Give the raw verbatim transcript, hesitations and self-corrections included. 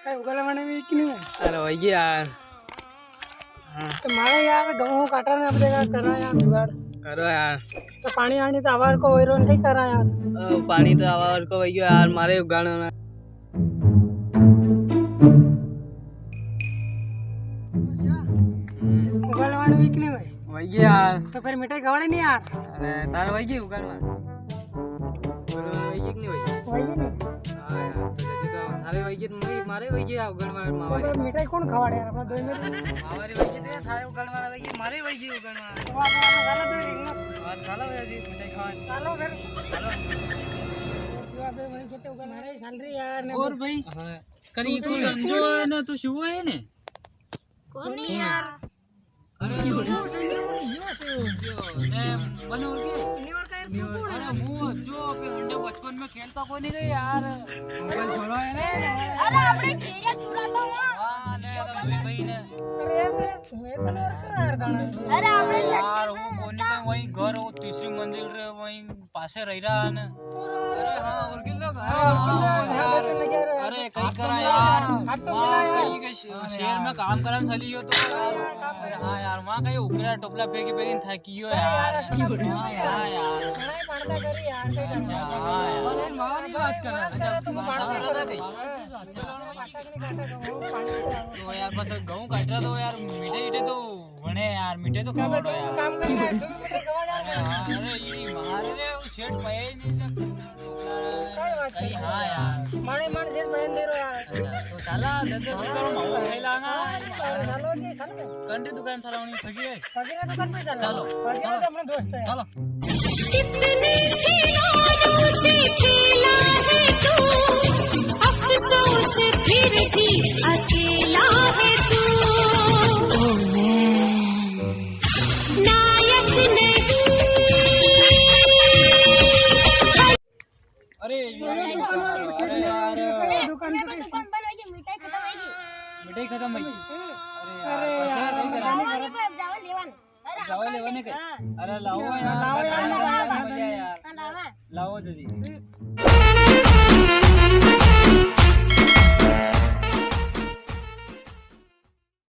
कई उगल वाली वई कि नी वई? अरे वई गी यार। हाँ। तो मारे यार गहूँ काटा ने अब देखा करा यार जुगाड़। करो यार। तो पाणी आणी तो आवार को वई रो ने कई करा यार। ओ, पाणी तो आवार को वई ग्यो यार, मारे उगाणो ना। हम्म। उगल वाली वई कि नी वई? वई गी यार। तो फिर मिठाई खवाड़े नी यार। अरे, थारे वई गी उगल वाली? उगल वाली वई गी कि नी वई? वई गी नी। हाँ यार, तो जल्दी तो आओ। थारे वई गी तो मारे, मारे वई गी उगल वाली, मावा री। तो फिर मिठाई कौन खवाड़े यार, अपना दो मिनट। मावा री वई गी तो थारे उगल वाली वई गी, मारे वई गी उगल वाली। वाह, वाह, वाह, वाह, वाह। वाह, चलो यार जी, मिठाई खावा। चलो फिर। चलो। मारे चल री यार ने। और भाई? हाँ। करी तू कोई समझो है ना, तू शिव है ने? कोनी यार। अरे, यो, यो, यो, यो, ने, मने और के? नी और का यार, तू कोण है? अरे, वो जो अपने अंडे बचपन में खेलता कोनी गए यार। मोबाइल छोड़ो है ना। अरे, आपने खेरिया चुरा था वहाँ। हाँ, ने, अरे, भाई, भाई ने। अरे यार, मैं, मैं तो नी और का यार, गाना। अरे, आपने यार, वो कोनी गए, वहीं घर, वो तीसरी मंजिल रे, वहीं पासे रही रहा ने। अरे हाँ, और किन लोग? हाँ, और किन लोग? हाँ, यार, अरे, कई करा यार। हाथ तो मिला यार। कई के श-, शहर में काम करन चली हो तो यार। अरे हाँ यार, वहाँ कई उकरा टोपला फेंकी फेंकी थाकी हो यार। हाँ यार। अच्छा, हाँ यार। भले माँ री बात कर। अच्छा, तुम बात कर रहे थे। तो यार, बस गहूँ काट रहा तो यार, मीठे मीठे तो वणे यार, मीठे तो खवाड़ो यार। काम करना है, तू भी मीठे खवाड़ यार। अरे, ये मारे रे, वो सेठ पाया ही नी था। कई बात कई, हाँ यार। माने, माने सेठ पाया नी दे रो यार। अच्छा, तो चला, दे दे, दे दे, मावा खाई लांगा। हाँ, चलो जी, चलो। कंडी दुकान फलावणी फगी है। फगी रे दुकान पे चला। चलो, फगी रे चलो। तो अपने दोस्त है। चलो। कितने खिलाड़ियों से खेला है तू, अफसोस फिर भी अकेला है तू। ओ मैं नायक नहीं। अरे, अरे, दुकान वाले को छेड़ने वाले को, दुकान पे दुकान बंद होगी, मिठाई खत्म होगी। मिठाई खत्म होगी। अरे यार, अरे यार, जावा लेवा ने। अरे, जावा लेवा ने के? हाँ। अरे, लाओ यार, लाओ यार, मजा आया यार। हाँ, लावा। लाओ दीदी। हम्म।